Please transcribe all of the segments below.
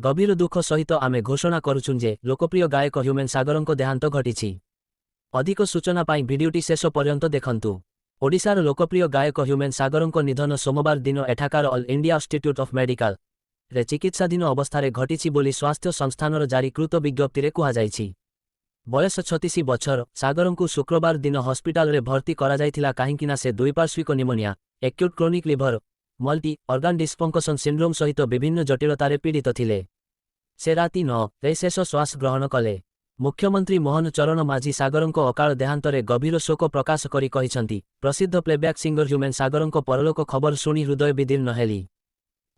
ଗଭୀର ଦୁଃଖ ସହିତ ଆମେ ଘୋଷଣା କରୁଛୁ ଯେ ଲୋକପ୍ରିୟ ଗାୟକ ହ୍ୟୁମେନ୍ ସାଗରଙ୍କ ଦେହାନ୍ତ ଘଟିଛି। ଅଧିକ ସୂଚନା ପାଇଁ ଭିଡିଓଟି ଶେଷ ପର୍ଯ୍ୟନ୍ତ ଦେଖନ୍ତୁ। ଓଡ଼ିଶାର ଲୋକପ୍ରିୟ ଗାୟକ ହ୍ୟୁମେନ୍ ସାଗରଙ୍କ ନିଧନ ସୋମବାର ଦିନ ଏଠାକାର All India Institute of Medical ରେ ଚିକିତ୍ସାଧୀନ ଅବସ୍ଥାରେ ଘଟିଛି ବୋଲି ସ୍ୱାସ୍ଥ୍ୟ ସଂସ୍ଥାନର ଜାରିକୃତ ବିଜ୍ଞପ୍ତିରେ କୁହାଯାଇଛି। ବୟସ 36 ବଛର ସାଗରଙ୍କୁ ଶୁକ୍ରବାର ଦିନ ହସ୍ପିଟାଲରେ ଭର୍ତ୍ତି କରାଯାଇଥିଲା, କାହିଁକିନା ସେ ଦ୍ୱିପାର୍ଶ୍ୱିକ pneumonia, acute chronic liver, multi organ dysfunction syndrome ସହିତ ବିଭିନ୍ନ ଜଟିଳତାରେ ପୀଡ଼ିତ ଥିଲେ। ସେ ରାତି 9ରେ ଶେଷ ଶ୍ୱାସ ଗ୍ରହଣ କଲେ। ମୁଖ୍ୟମନ୍ତ୍ରୀ ମୋହନ ଚରଣ ମାଝୀ ସାଗରଙ୍କ ଅକାଳ ଦେହାନ୍ତରେ ଗଭୀର ଶୋକ ପ୍ରକାଶ କରି କହିଛନ୍ତି, "ପ୍ରସିଦ୍ଧ ପ୍ଲେବ୍ୟାକ୍ ସିଙ୍ଗର ହ୍ୟୁମେନ୍ ସାଗରଙ୍କ ପରଲୋକ ଖବର ଶୁଣି ହୃଦୟ ବିଦୀର୍ଣ୍ଣ ହେଲି।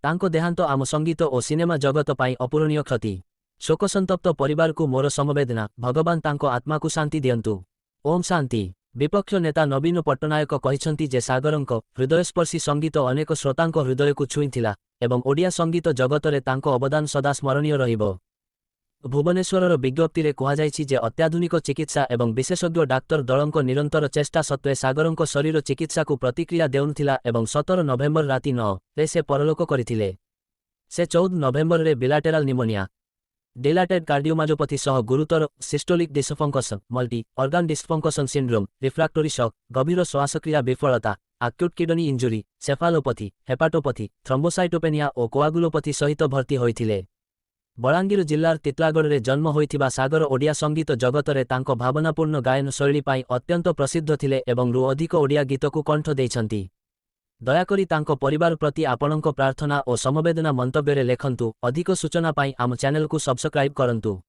ତାଙ୍କ ଦେହାନ୍ତ ଆମ ସଙ୍ଗୀତ ଓ ସିନେମା ଜଗତ ପାଇଁ ଅପୂରଣୀୟ କ୍ଷତି। ଶୋକସନ୍ତପ୍ତ ପରିବାରକୁ ମୋର ସମବେଦନା। ଭଗବାନ ତାଙ୍କ ଆତ୍ମାକୁ ଶାନ୍ତି ଦିଅନ୍ତୁ। ଓମ୍ ଶାନ୍ତି।" ବିପକ୍ଷ ନେତା ନବୀନ ପଟ୍ଟନାୟକ କହିଛନ୍ତି ଯେ ସାଗରଙ୍କ ହୃଦୟସ୍ପର୍ଶୀ ସଙ୍ଗୀତ ଅନେକ ଶ୍ରୋତାଙ୍କ ହୃଦୟକୁ ଛୁଇଁଥିଲା ଏବଂ ଓଡ଼ିଆ ସଙ୍ଗୀତ ଜଗତରେ ତାଙ୍କ ଅବଦାନ ସଦା ସ୍ମରଣୀୟ ରହିବ। ଭୁବନେଶ୍ୱରର ବିଜ୍ଞପ୍ତିରେ କୁହାଯାଇଛି ଯେ ଅତ୍ୟାଧୁନିକ ଚିକିତ୍ସା ଏବଂ ବିଶେଷଜ୍ଞ ଡାକ୍ତର ଦଳଙ୍କ ନିରନ୍ତର ଚେଷ୍ଟା ସତ୍ତ୍ୱେ ସାଗରଙ୍କ ଶରୀର ଚିକିତ୍ସାକୁ ପ୍ରତିକ୍ରିୟା ଦେଉନଥିଲା ଏବଂ 17 ନଭେମ୍ବର ରାତି 9ରେ ସେ ପରଲୋକ କରିଥିଲେ। ସେ 14 ନଭେମ୍ବରରେ ବିଲାଟେରାଲ ନିମୋନିଆ, ଡିଲାଟେଡ୍ କାର୍ଡିଓମାୟୋପାଥି ସହ ଗୁରୁତର systolic dysfunction, multi organ dysfunction syndrome, refractory shock, ଗଭୀର ଶ୍ୱାସକ୍ରିୟା ବିଫଳତା, acute kidney injury, encephalopathy, hepatopathy, thrombocytopenia ଓ କୋଆଗୁଲୋପାଥି ସହିତ ଭର୍ତ୍ତି ହୋଇଥିଲେ। ବଲାଙ୍ଗୀର ଜିଲ୍ଲାର ତିତଲାଗଡ଼ରେ ଜନ୍ମ ହୋଇଥିବା ସାଗର ଓଡ଼ିଆ ସଙ୍ଗୀତ ଜଗତରେ ତାଙ୍କ ଭାବନାପୂର୍ଣ୍ଣ ଗାୟନ ଶୈଳୀ ପାଇଁ ଅତ୍ୟନ୍ତ ପ୍ରସିଦ୍ଧ ଥିଲେ ଏବଂ ରୁ ଅଧିକ ଓଡ଼ିଆ ଗୀତକୁ କଣ୍ଠ ଦେଇଛନ୍ତି। ଦୟାକରି ତାଙ୍କ ପରିବାର ପ୍ରତି ଆପଣଙ୍କ ପ୍ରାର୍ଥନା ଓ ସମବେଦନା ମନ୍ତବ୍ୟରେ ଲେଖନ୍ତୁ। ଅଧିକ ସୂଚନା ପାଇଁ ଆମ ଚ୍ୟାନେଲକୁ ସବସ୍କ୍ରାଇବ୍ କରନ୍ତୁ।